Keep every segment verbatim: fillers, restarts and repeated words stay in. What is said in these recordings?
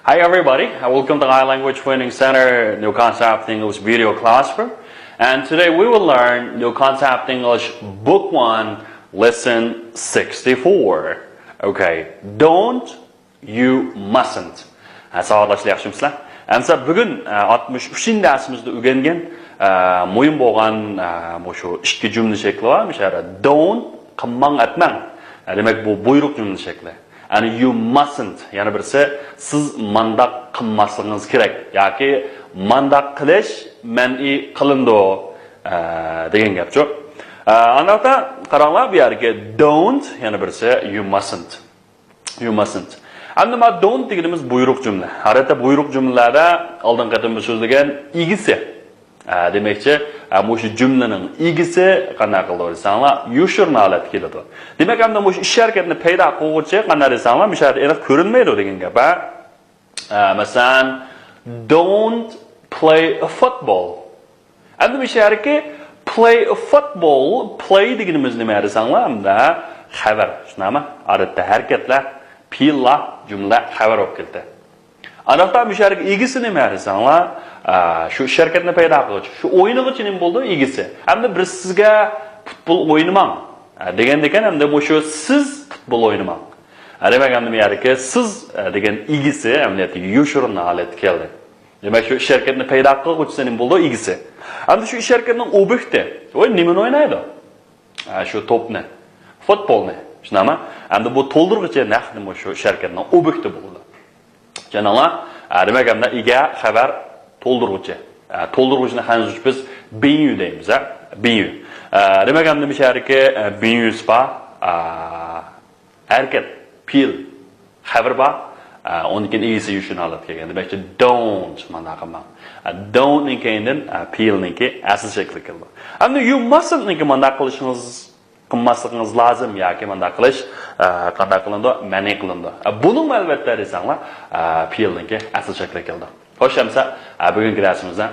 Hi everybody, and welcome to I Language Training Center New Concept English video classroom. And today we will learn New Concept English Book one, Lesson sixty-four. Okay, don't, you mustn't. Ha, ساۋاقداشلار ياخشىمۇسىلەر؟ ئەمسە بۈگۈن ئاتمىش ئۈچىنچى دەرسىمىزدە ئۆگەنگەن مۇھىم بولغان مۇشۇ ئىككى جۈملە شەكلى بار. مۇشۇ يەردە don't، قىلماڭ، ئەتمەڭ. دېمەك بۇ بۇيرۇق جۈملە شەكلى. يەنى you mustn't، يەنە بىرسى سىز مانداق قىلماسلىقىڭىز كېرەك ياكى مانداق قىلىش مەنئى قىلىنىدۇ، ئە، دېگەن گەپچۇ. ئە، ئانداقتا قاراڭلار، بۇ يەردىكى don't، يەنە بىرسى you mustn't. You mustn't. ئەمدى ما don't دېگىنىمىز بۇيرۇق جۈملە. ئادەتتە بۇيرۇق جۈملىلەردە ئالدىنقى قېتىم بىز سۆزلىگەن ئىگىسى. ئە، دېمەكچى، ئە، مۇشۇ جۈملىنىڭ ئىگىسى قانداق قىلىدۇ دېسەڭلار، يوشۇرۇن ھالەتتە كېلىدۇ. دېمەك، ئەمدى مۇشۇ ئىش ھەرىكەتنى پەيدا قىلغۇچى قانداق دېسەڭلار، مۇشۇ يەردە ئېنىق كۆرۈنمەيدۇ دېگەن گەپ، ھە؟ ئە، مەسىلەن، don't play a football. ئەمدى مۇشۇ يەردىكى play a football، play دېگىنىمىز نېمە دېسەڭلار، ئەمدى خەۋەر، شۇنداقمۇ؟ ئادەتتە ھەرىكەتلەر، پېئىللار، جۈملە خەۋەر بولۇپ كېتىدۇ. ئانداقتا مۇشۇ يەردىكى ئىگىسى نېمە دېسەڭلار، ئە، شۇ ئىش ھەرىكەتنى پەيدا قىلغۇچى، شۇ ئوينىغۇچى نېمە بولىدۇ؟ ئىگىسى. ئەمدى بىرسى سىزگە پۇتبول ئوينىماڭ، ئە، دېگەندىكىن، ئەمدى مۇشۇ سىز پۇتبول ئوينىماڭ. ئە، دېمەك، ئەمدى بۇ يەردىكى سىز، ئە، دېگەن ئىگىسى ئەمەلىيەتتە يوشۇرۇن ھالەتكە كەلدى. دېمەك، شۇ ئىش ھەرىكەتنى پەيدا قىلغۇچىسى نېمە بولىدۇ؟ ئىگىسى. ئەمدى شۇ ئىش ھەرىكەتنىڭ ئوبيېكتى، ئۇ نېمىنى ئوينايدۇ؟ ئە، شۇ توپنى، فۇتبولنى. شۇنداقمۇ؟ ئەمدى بۇ تولدۇرغۇچى نەق نېمە شۇ ئىش ھەرىكەتنىڭ ئوبيېكتى بولىدۇ. چۈشەندىڭلار؟ ئە، دېمەك، ئەمدى ئىگە، خەۋەر، تولدۇرغۇچى. ئە، تولدۇرغۇچىنى خەنزۇچە بىز بىڭيۈ دەيمىز، ھە؟ بىڭيۈ. ئە، دېمەك، ئەمدى مۇشۇ يەردىكى، ئە، بىڭيۈسى بار، ئە، ھەرىكەت، پېئىل، خەۋىرى بار. ئە، ئۇندىن كېيىن ئىگىسى يوشۇرۇن ھالەتكە كەلگەن. دېمەكچى، don't مانداق قىلماڭ. ئە، don't نىڭ كەينىدىن، ئە، پېئىلنىڭكى ئەسلى شەكلى كېلىدۇ. ئەمدى you mustn't نىڭكى مانداق قىلىشىڭىز، قىلماسلىقىڭىز لازىم ياكى مانداق قىلىش، ئە، قانداق قىلىنىدۇ؟ مەنئى قىلىنىدۇ. ئە، بۇنىڭمۇ ئەلۋەتتە دېسەڭلار، ئە، پېئىلنىڭكى ئەسلى شەكلى كېلىدۇ. خوش، ئەمسە، ئە، بۈگۈنكى دەرسىمىزدە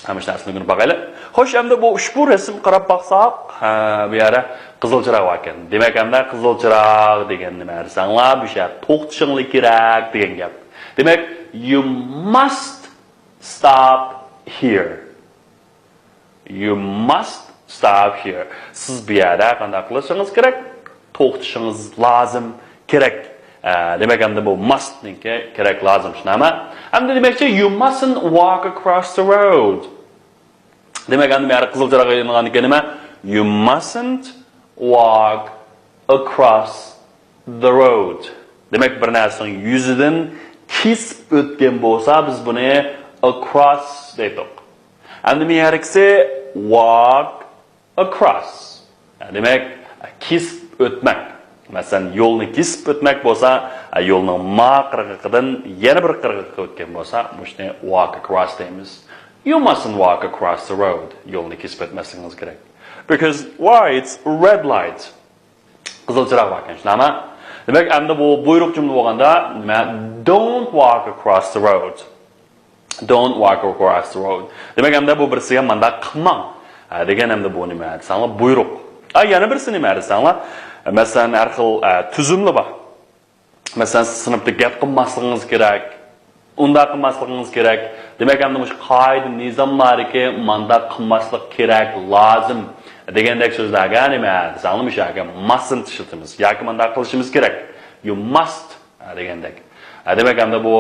ھەممە ئىشنى ئەسلىگە كۆنۈپ باقايلى. خوش، ئەمدى بۇ ئۇشبۇ رەسىمگە قاراپ باقساق، ھە، بۇ يەردە قىزىل چىراغ باركەن. دېمەك، ئەمدى قىزىل چىراغ دېگەن نېمە دېسەڭلار، بۇ يەردە توختىشىڭلار كېرەك دېگەن گەپ. دېمەك، you must stop here. You must stop here. سىز بۇ يەردە قانداق قىلىشىڭىز كېرەك؟ توختىشىڭىز لازىم، كېرەك. ئە، دېمەك، ئەمدى بۇ must نىڭكى كېرەك، لازىم، شۇنداقمۇ؟ ئەمدى دېمەكچى، you mustn't walk across the road. دېمەك، ئەمدى بۇ يەردە قىزىل چىراغ يېنىغاندىكىن نېمە؟ You mustn't walk across the road. دېمەك، بىر نەرسىنىڭ يۈزىدىن كېسىپ ئۆتكەن بولسا، بىز بۇنى across دەيتتۇق. ئەمدى مېنىڭكىسى walk across. دېمەك، كېسىپ ئۆتمەك. مەسىلەن، يولنى كېسىپ ئۆتمەك بولسا، يولنىڭ ما قىرغىقىدىن يەنە بىر قىرغىققا ئۆتكەن بولسا، مۇشۇنى walk across دەيمىز. You mustn't walk across the road. يولنى كېسىپ ئۆتمەسلىكىڭىز كېرەك. Because why? It's red light. قىزىل چىراغ باركەن، شۇنداقمۇ؟ دېمەك، ئەمدى بۇ بۇيرۇق جۈملە بولغاندا، نېمە؟ Don't walk across the road. Don't walk across the road. دېمەك، ئەمدى بۇ بىرسىگە مانداق قىلماڭ، ئە، دېگەن ئەمدى بۇ نېمە دېسەڭلار، بۇيرۇق. ئە، يەنە بىرسى نېمە دېسەڭلار، مەسىلەن، ھەر خىل، ئە، تۈزۈملەر بار. مەسىلەن، سىز سىنىپتا گەپ قىلماسلىقىڭىز كېرەك، ئۇنداق قىلماسلىقىڭىز كېرەك. دېمەك، ئەمدى مۇشۇ قائىدە نىزاملاردىكى مانداق قىلماسلىق كېرەك، لازىم دېگەندەك سۆزلەرگە نېمە دېسەڭلار، مۇشۇ يەرگە mustn't ئىشلىتىمىز ياكى مانداق قىلىشىمىز كېرەك. You must دېگەندەك. دېمەك، ئەمدى بۇ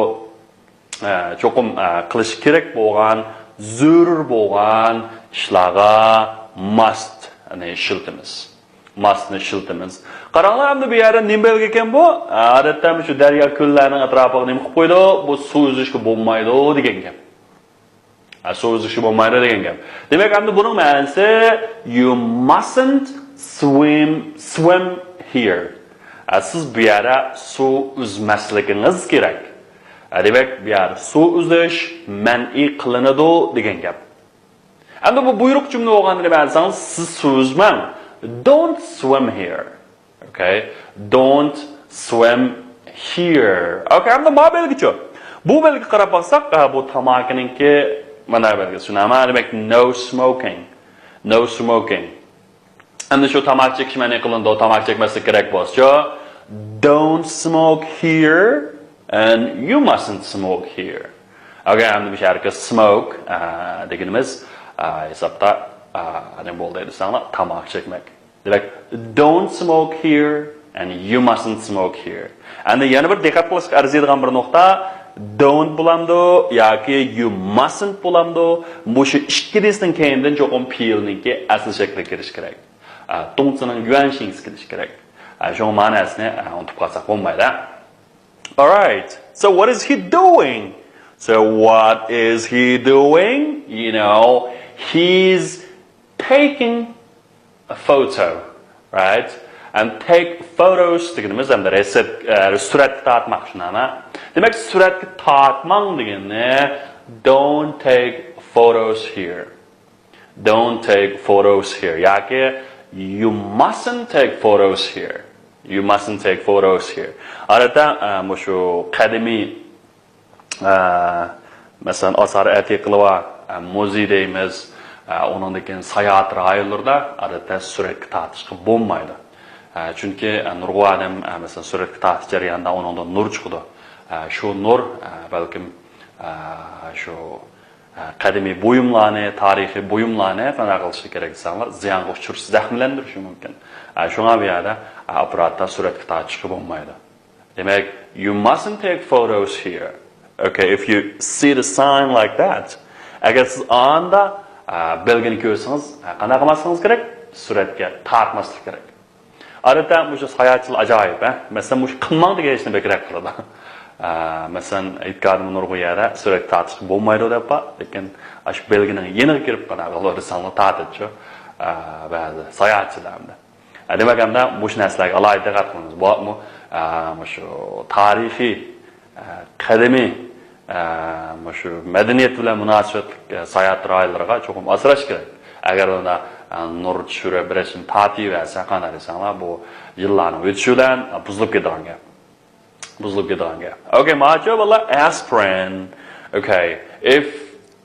ئە، چوقۇم، ئە، قىلىش كېرەك بولغان، زۆرۈر بولغان ئىشلارغا must نى ئىشلىتىمىز. Must نى ئىشلىتىمىز. قاراڭلار، ئەمدى بۇ يەردە نېمە بەلگە ئىكەن بۇ؟ ئادەتتە مۇشۇ دەريا، كۆللەرنىڭ ئەتراپىغا نېمە قىلىپ قويىدۇ؟ بۇ سۇ ئۈزۈشكە بولمايدۇ دېگەن گەپ. ئە، سۇ ئۈزۈشكە بولمايدۇ دېگەن گەپ. دېمەك، ئەمدى بۇنىڭ مەنىسى you mustn't swim، swim here. ئە، سىز بۇ يەردە سۇ ئۈزمەسلىكىڭىز كېرەك. ئە، دېمەك، بۇ يەردە سۇ ئۈزۈش مەنئى قىلىنىدۇ دېگەن گەپ. ئەمدى بۇ بۇيرۇق جۈملە بولغاندا نېمە دېسەڭ، سىز سۇ ئۈزمەڭ. Don't swim here. Okay? Don't swim here. Okay, ئەمدى ما بەلگىچۇ؟ بۇ بەلگە قاراپ باقساق، ئە، بۇ تاماكىنىڭكى مانا بەلگىسى. نېمە دېمەك؟ No smoking. No smoking. ئەمدى شۇ تاماكا چېكىش مەنئى قىلىنىدۇ، تاماكا چەكمەسلىك كېرەك بولسىچۇ. Don't smoke here. And you mustn't smoke here. ئەگەر ئەمدى مۇشۇ يەردىكى smoke، ئە، دېگىنىمىز، ئە، ھېسابتا، ئە، نېمە بولدى دېسەڭلار، تاماكا چەكمەك. دېمەك، don't smoke here and you mustn't smoke here. ئەمدى يەنە بىر دىققەت قىلىشقا ئەرزىيدىغان بىر نۇقتا، don't بولامدۇ ياكى you mustn't بولامدۇ؟ مۇشۇ ئىككىلىسىنىڭ كەينىدىن چوقۇم پېئىلنىڭكى ئەسلى شەكلى كېلىشى كېرەك. ئە، 动词نىڭ原形 كېلىشى كېرەك. ئە، شۇڭا مەنىسىنى، ئە، ئۇنتۇپ قالساق بولمايدۇ. All right. So what is he doing? So what is he doing? You know, he's taking a photo, right? And take photos دېگىنىمىز ئەمدى رەسىم، ئە، سۈرەتكە تارتماق شۇنداقمۇ؟ دېمەك، سۈرەتكە تارتماڭ دېگىنى don't take photos here. Don't take photos here. ياكى you mustn't take photos here. You mustn't take photos here. ئادەتتە، ئە، مۇشۇ قەدىمىي، ئە، مەسىلەن، ئاسار ئەتىقىلار، ئە، مۇزېي دەيمىز، ئە، ئۇنىڭدىن كېيىن ساياھەت رايونلىرىدا ئادەتتە سۈرەتكە تارتىشقا بولمايدۇ. ئە، چۈنكى، ئە، نۇرغۇن ئادەم، ئە، مەسىلەن، سۈرەتكە تارتىش جەريانىدا ئۇنىڭدىن نۇر چىقىدۇ. ئە، شۇ نۇر، ئە، بەلكىم، ئە، شۇ، ئە، قەدىمىي بۇيۇملارنى، تارىخىي بۇيۇملارنى قانداق قىلىشى كېرەك دېسەڭلار، زىيانغا ئۇچرىشى، زەخىملەندۈرۈشى مۇمكىن. ئە، شۇڭا بۇ يەردە، ئە، ئاپپاراتتا سۈرەتكە تارتىشقا بولمايدۇ. دېمەك، you mustn't take photos here. Okay, if you see the sign like that. ئەگەر سىز ئاندا، ئە، بەلگىنى كۆرسىڭىز، ئە، قانداق قىلماسلىقىڭىز كېرەك؟ سۈرەتكە تارتماسلىق كېرەك. ئادەتتە مۇشۇ ساياھەتچىلەر ئاجايىپ، ھە؟ مەسىلەن، مۇشۇ قىلماڭ دېگەن ئىشنى بەكرەك قىلىدۇ. ئە، مەسىلەن، ئېيتقانىم نۇرغۇن يەردە سۈرەتكە تارتىشقا بولمايدۇ دەپ بار، لېكىن ئاشۇ بەلگىنىڭ يېنىغا كىرىپ قانداق قىلىۋەرسەڭلار تارتىدۇ، ئە، بەزى ساياھەتچىلەر ئەمدى. ئە، دېمەك، ئەمدى مۇشۇ نەرسىلەرگە ئالاھىدە دىققەت قىلىمىز. بولۇپمۇ، ئە، مۇشۇ تارىخىي، ئە، قەدىمىي، ئە، مۇشۇ مەدەنىيەت بىلەن مۇناسىۋەتلىك، ئە، ساياھەت رايونلىرىغا چوقۇم ئاسراش كېرەك. ئەگەر ئۇندا، ئە، نۇر چۈشۈرۈپ بىر رەسىم تارتىۋەرسە، قانداق دېسەڭلار، بۇ يىللارنىڭ ئۆتۈشى بىلەن، ئە، بۇزۇلۇپ كېتىدىغان گەپ. بۇزۇلۇپ كېتىدىغان گەپ. Okay، ماڭا جاۋاب، ئاللا، aspirin. Okay. If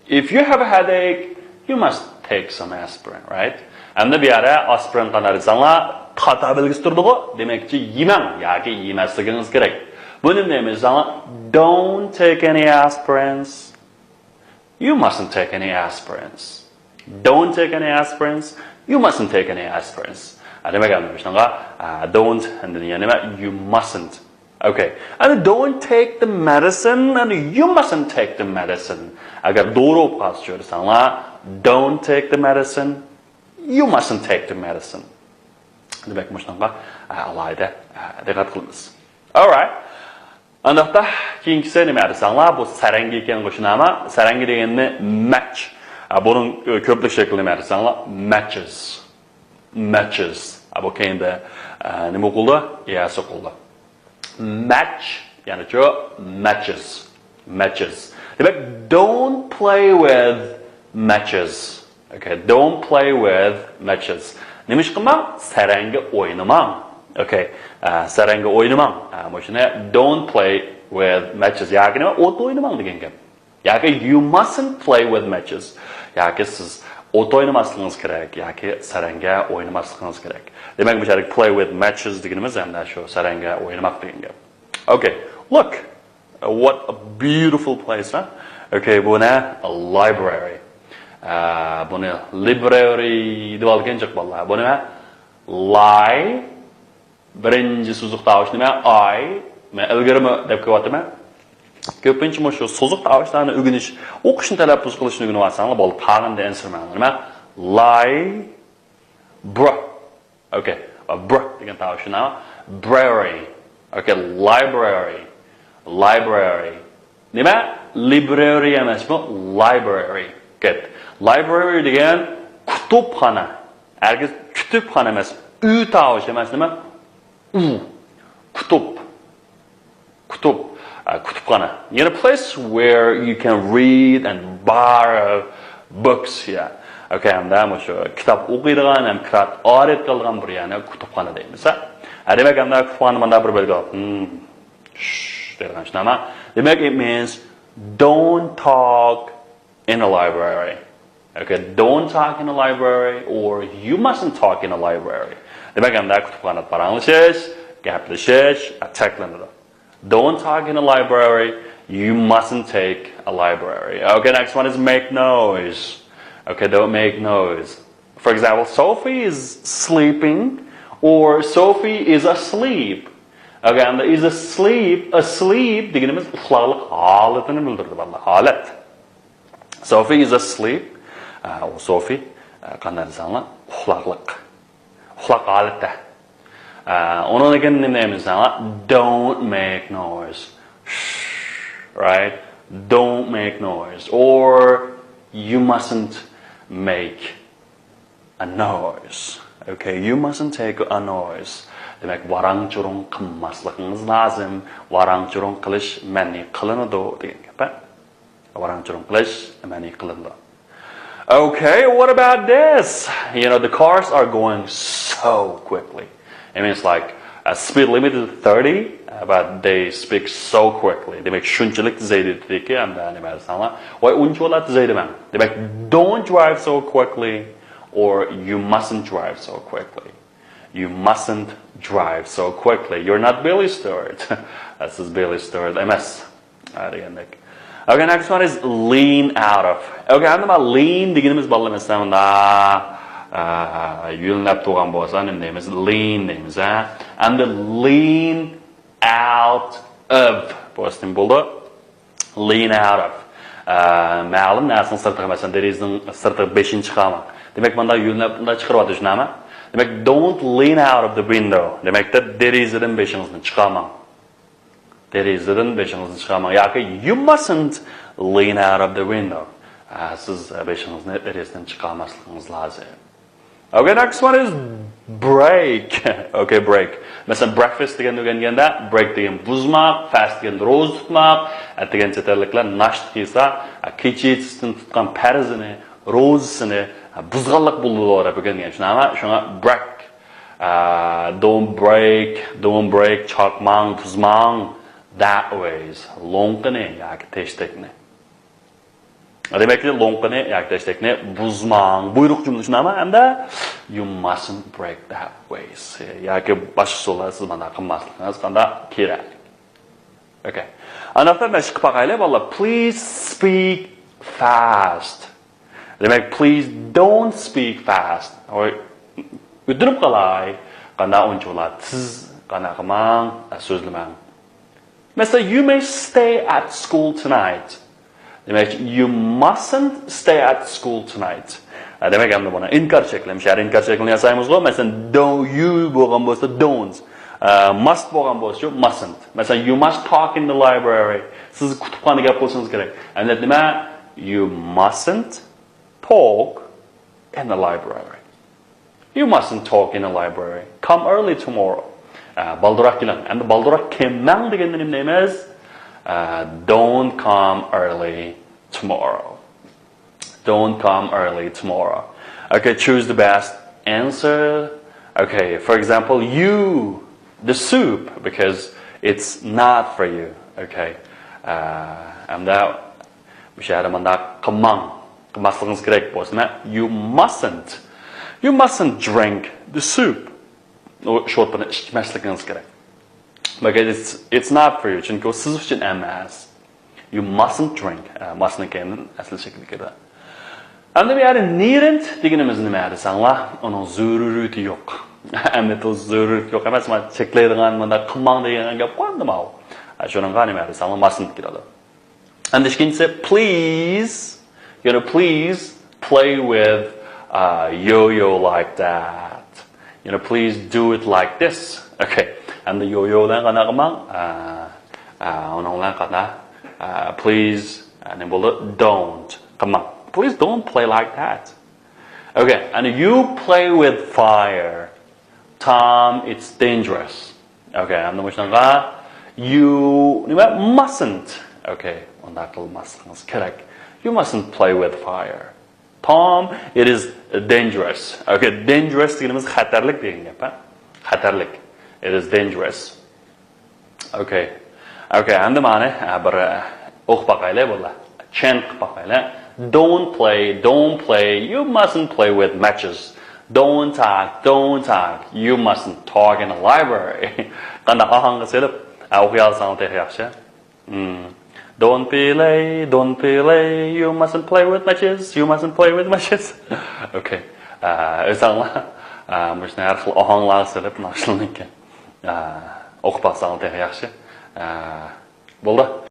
If you have a headache, you must take some aspirin, right? ئەمدى بۇ يەردە ئاسپىرىن قانداق دېسەڭلار، تاتا بەلگىسى تۇرىدىغۇ، دېمەكچى يېمەڭ ياكى يېمەسلىكىڭىز كېرەك. بۇ نېمە دېمەيسىلەر؟ Don't take any aspirins. You mustn't take any aspirins. Don't take any aspirins. You mustn't take any aspirins. ئە، دېمەك، ئەمدى شۇنىڭغا، ئە، don't، ئەمدى يەنە نېمە؟ You mustn't. Okay. And don't take the medicine and you mustn't take the medicine. ئەگەر دورا بولۇپ قالسا دېسەڭلار، don't take the medicine, you mustn't take the medicine. دېمەك، مۇشۇنىڭغا، ئە، ئالاھىدە، ئە، دىققەت قىلىمىز. All right. ئانداقتا كېيىنكىسى نېمە دېسەڭلار، بۇ سەرەڭگە ئىكەن، شۇنداقمۇ؟ سەرەڭگە دېگەننى مەچ. ئە، بۇنىڭ، ئە، كۆپلۈك شەكلى نېمە دېسەڭلار، matches. Matches. ئە، بۇ كەينىدە، ئە، نېمە ئوقۇلدى؟ ئىيەسى ئوقۇلدى. Match، يەنىچۇ، matches. Matches. دېمەك، don't play with matches. Okay, don't play with matches. نېمە ئىش قىلماڭ؟ سەرەڭگە ئوينىماڭ. Okay، ئە، سەرەڭگە ئوينىماڭ. ئە، مۇشۇنى don't play with matches. ياكى نېمە؟ ئوت ئوينىماڭ دېگەن گەپ. ياكى you mustn't play with matches. ياكى سىز ئوت ئوينىماسلىقىڭىز كېرەك، ياكى سەرەڭگە ئوينىماسلىقىڭىز كېرەك. دېمەك، بۇ يەردە play with matches دېگىنىمىز ئەمدى شۇ سەرەڭگە ئوينىماق دېگەن گەپ. Okay, look. What a beautiful place, huh? Okay، بۇ نە؟ A library. ئە، بۇنى library دېۋالغان جىق بالىلار. بۇ نېمە؟ Li. بىرىنچى سوزۇق تاۋۇش نېمە؟ I. مەن ئىلگىرىمۇ دەپ كېلىۋاتىمەن. كۆپىنچە مۇشۇ سوزۇق تاۋۇشلارنى ئۆگىنىش، ئوقۇشنى تەلەپپۇز قىلىشنى ئۆگىنىۋالساڭلار بولدى. تاغىندا ئەنسىرىمەڭلار. نېمە؟ Li. Br. Okay. Br دېگەن تاۋۇش شۇنداقمۇ؟ Brary. Okay. Library. Library. نېمە؟ Library ئەمەسمۇ؟ Library. Good. Library دېگەن كۇتۇپخانا. ھەرگىز كۇتۇپخانا ئەمەس. ئۈ تاۋۇش ئەمەس، نېمە؟ ئۇ. كۇتۇپ. كۇتۇپ. ئە، كۇتۇپخانا. يەنى place where you can read and borrow books. Yeah. Okay، ھەمدە مۇشۇ كىتاب ئوقۇيدىغان ھەم كىتاب ئارىيەت قىلىدىغان بىر يەرنى كۇتۇپخانا دەيمىز. ھە، دېمەك، ھەمدە كۇتۇپخانىدا مۇنداق بىر بەلگە بار. Hmm، شش دەيدىغان شۇنداقمۇ؟ دېمەك، it means don't talk in a library. Okay, don't talk in a library or you mustn't talk in a library. دېمەك، ئەمدى كۇتۇپخانىدا پاراڭلىشىش، گەپلىشىش چەكلىنىدۇ. Don't talk in a library. You mustn't take a library. Okay, next one is make noise. Okay, don't make noise. For example, Sophie is sleeping or Sophie is asleep. Okay, and is asleep, asleep دېگىنىمىز ئۇخلاقلىق ھالىتىنى بىلدۈرىدۇ، بالىلار. ھالەت. Sophie is asleep. ئە، ئۇ سوفى، ئە، قانداق دېسەڭلار، ئۇخلاقلىق. ئۇخلاق ھالەتتە. ئە، ئۇنىڭدىن كېيىن نېمە دەيمىز دېسەڭلار؟ Don't make noise. Shh, right? Don't make noise. Or you mustn't make a noise. Okay, you mustn't take a noise. دېمەك، ۋاراڭ-چۇرۇڭ قىلماسلىقىڭىز لازىم. ۋاراڭ-چۇرۇڭ قىلىش مەنئى قىلىنىدۇ دېگەن گەپ. ھە؟ ۋاراڭ-چۇرۇڭ قىلىش مەنئى قىلىنىدۇ. Okay, what about this? You know, the cars are going so quickly. I mean, it's like, uh, speed limit is thirty, uh, but they speak so quickly. دېمەك، شۇنچىلىك تېزەيدىكى، ھەمدە نېمە دېسەڭلار، ۋاي، ئۇنچىۋالا تېزەيدىمەن. دېمەك، don't drive so quickly or you mustn't drive so quickly. You mustn't drive so quickly. You're not Billy Stewart. سىز بىللى ستيۇئارت ئەمەس. ھە، دېگەندەك. Okay, next one is lean out of. Okay, ئەمدى مانا lean دېگىنىمىز بالىلار مەسىلەن مۇندا، ئە، يۆلەپ تۇرغان بولسا نېمە دەيمىز؟ Lean دەيمىز، ھە. ئەمدى lean out of بولسا نېمە بولىدۇ؟ Lean out of. ئە، مەلۇم نەرسىنىڭ سىرتىغا، مەسىلەن، دېرىزىنىڭ سىرتىغا بېشىنى چىقارماڭ. دېمەك، مۇندا يۆلەپ مۇندا چىقىرىۋاتىدۇ، شۇنداقمۇ؟ دېمەك، don't lean out of the window. دېمەك، دېرىزىدىن بېشىڭىزنى چىقارماڭ. دېرىزىدىن بېشىڭىزنى چىقارماڭ. ياكى you mustn't lean out of the window. ئە، سىز بېشىڭىزنى دېرىزىدىن چىقارماسلىقىڭىز لازىم. Okay, next one is break. Okay, break. مەسىلەن، breakfast دېگەننى ئۆگەنگەندە، break دېگەن بۇزماق، fast دېگەن روزا تۇتماق، ئە، دېگەن چەت ئەللىكلەر ناشتا قىلسا، ئە، كېچىسىدىن تۇتقان پەرزىنى، روزىسىنى، ئە، بۇزغانلىق بولىدۇ دەپ ئۆگەنگەن. شۇنداقمۇ؟ شۇڭا break. ئە، don't break, don't break، چاقماڭ، بۇزماڭ. That ways، لوڭقىنى ياكى تەشتەكنى. دېمەك، لوڭقىنى ياكى تەشتەكنى بۇزماڭ. بۇيرۇق جۈملە شۇنداقمۇ؟ ئەمدى you mustn't break that ways. ياكى باشقا ئۇسۇلدا سىز مانداق قىلماسلىقىڭىز قانداق كېرەك. Okay. ئانداقتا مەشىق قىلىپ باقايلى، بالىلار. Please speak fast. دېمەك، please don't speak fast. ھوي، ئۆتۈنۈپ قالاي. قانداق ئۇنچىۋالا تېز، قانداق قىلماڭ، سۆزلىمەڭ. مەسىلەن، you may stay at school tonight. دېمەك، you mustn't stay at school tonight. ئە، دېمەك، ئەمدى بۇنى ئىنكار چەكلىمە، شەھەر ئىنكار چەكلىمە ياسايمىزغۇ. مەسىلەن، don't، you بولغان بولسا don't. ئە، must بولغان بولسا mustn't. مەسىلەن، you must talk in the library. سىز كۇتۇپخانىدا گەپ قىلىشىڭىز كېرەك. ئەمدى نېمە؟ You mustn't talk in the library. You mustn't talk in the library. Come early tomorrow. ئە، بالدۇراق كېلىڭ. ئەمدى بالدۇراق كەلمەڭ دېگەندە نېمە دەيمىز؟ ئە، don't come early tomorrow. Don't come early tomorrow. Okay, choose the best answer. Okay, for example, you, the soup, because it's not for you. Okay. ئە، ئەمدى مۇشۇ يەردە مۇنداق قىلماڭ. قىلماسلىقىڭىز كېرەك بولسا، you mustn't. You mustn't drink the soup. ئۇ شورپىنى ئىچمەسلىكىڭىز كېرەك. Because it's, it's not for you. چۈنكى ئۇ سىز ئۈچۈن ئەمەس. You mustn't drink. ئە، mustنىڭ كەينىدىن ئەسلى شەكلى كىرىدۇ. ئەمدى بۇ يەردە needn't دېگىنىمىز نېمە دېسەڭلار؟ ئۇنىڭ زۆرۈرىيىتى يوق. ئەمەلىيەتتە زۆرۈرىيىتى يوق ئەمەس، مانا چەكلەيدىغان، مۇنداق قىلماڭ دېگەن گەپ قويامدۇ ماۋۇ؟ ئە، شۇنىڭغا نېمە دېسەڭلار؟ Mustn't كېلىدۇ. ئەمدى ئىككىنچىسى، please، you know, please play with, uh, yo-yo like that. You know, please do it like this. Okay. ئەمدى يويو بىلەن قانداق قىلماڭ؟ ئە، ئە، ئۇنىڭ بىلەن قانداق؟ ئە، please، ئە، نېمە بولدى؟ Don't قىلماڭ. Please don't play like that. Okay. And you play with fire. Tom, it's dangerous. Okay, ئەمدى مۇشۇنىڭغا you نېمە؟ Mustn't. Okay، ئۇنداق قىلماسلىقىڭىز كېرەك. You mustn't play with fire. Tom, it is dangerous. Okay, dangerous دېگىنىمىز خەتەرلىك دېگەن گەپ، ھە؟ خەتەرلىك. It is dangerous. Okay. Okay، ئەمدى مانا، ھە، بىر، ھە، ئوقۇپ باقايلى، بولدى. Chant قىلىپ باقايلى. Don't play, don't play, you mustn't play with matches. Don't talk, don't talk, you mustn't talk in the library. قانداق ئاھاڭغا سېلىپ، ئوقۇيالساڭلار تېخى ياخشى. Hmm. Don't play, don't play, you mustn't play with matches, you mustn't play with matches. Okay. ئۆزۈڭلار مۇشۇنى ھەر خىل ئاھاڭلارغا سېلىپ ناخشىلىنىڭكى. ئوقۇپ باقساڭلار تېخى ياخشى. بولدى.